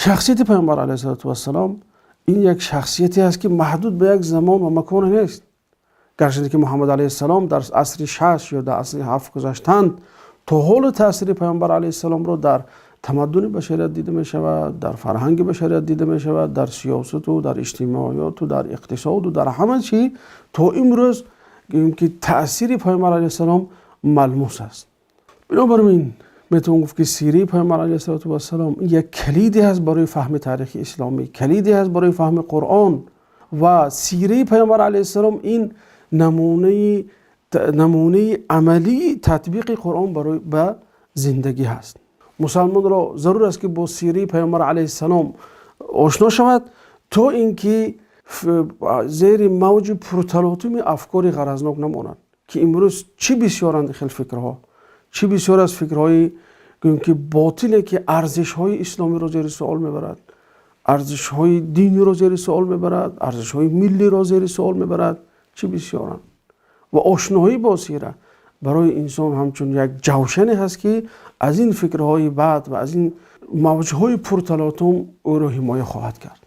Шахсияти Паёмбар алайҳиссалом ин як шахсиятест, ки маҳдуд ба як замон ва макон нест. Гарчанде ки Муҳаммад алайҳиссалом дар асри шаш ё дар асри ҳафт гузаштанд, то ҳол таъсири Паёмбар алайҳиссаломро дар тамаддуни башарият дида мешавад, дар фарҳанги башарият дида мешавад, дар сиёсат ва дар иҷтимоиёт ва дар иқтисод ва дар ҳама чиз то имрӯз ки таъсири Паёмбар алайҳиссалом малмус аст. Бинобар ин метавон гуфт, ки сирати Паёмбар алайҳиссалом як калидест барои фаҳми таърихи исломӣ, калидест барои фаҳми Қуръон, ва сирати Паёмбар алайҳиссалом ин намуна, намунаи амалии татбиқи Қуръон барои ба зиндагӣ аст. Мусулмонро зарур аст, ки бо сирати Паёмбар алайҳиссалом ошно шавад, то инки зери мавҷи пурталотуми афкори ғаразнок намонад, ки имрӯз чӣ бисёранд ин фикрҳо, чӣ бисёр аз фикрҳои ки ботил, ки арзишҳои исломиро зери савол мебарад, арзишҳои диниро зери савол мебарад, арзишҳои миллиро зери савол мебарад, чӣ бисёранд. Ва ошноӣ бо сират барои инсон ҳамчун як ҷӯшане аст, ки аз ин фикрҳои бад ва аз ин мавҷҳои пурталотум ӯро ҳимоят хоҳад кард.